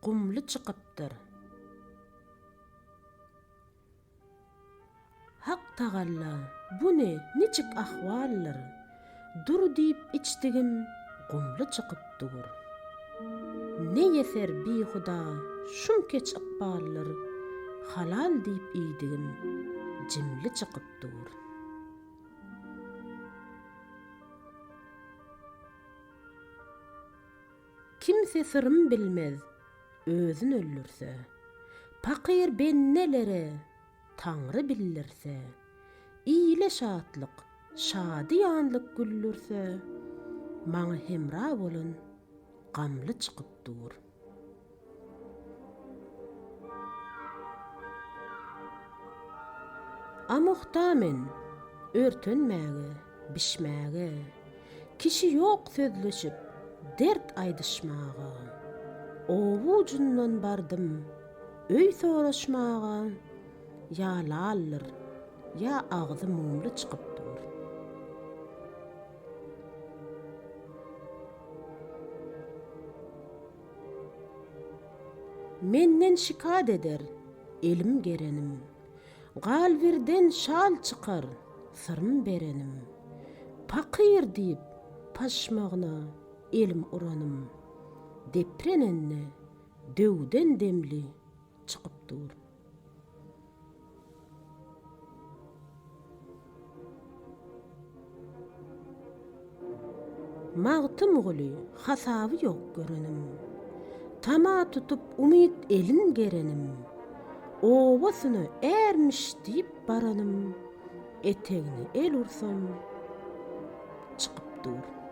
gumly çykypdyr. Hak tagalla, bu ne, niçik ahwaldyr? Dur diýip içdigim gumly çykyp dur. Ne ýeser bihuda şum keç ykbaldyr, Halal diýip iýdigim jimli çykyp dur. Kimse syrym bilmez, özün öldürse. Pakyr bendelere Taňry bildirse. Ile şatlyk, şadyýanlyk güldürse, Maňa hemra bolan gamly çykyp dur. Amuhta men, örtenmäge, bişmäge, Kişi ýok sözleşip, dert aýdyşmaga. Oba ujundan bardym, öý soraşmaga, Ýa laldyr, ýa agzy mumly çykyp dur. Menden şikat eder elim gerenim, Galbirden şal çykar syrym berenim. Pakyr diýip paşmagyna elim uranym, Deprenende döwden demli çykyp dur. Magtymguly hasaby ýok görenim, Tama tutup umyt elin gerenim, Obasyna ärmiş diýip baranym, Etegine el ursam, çykyp dur.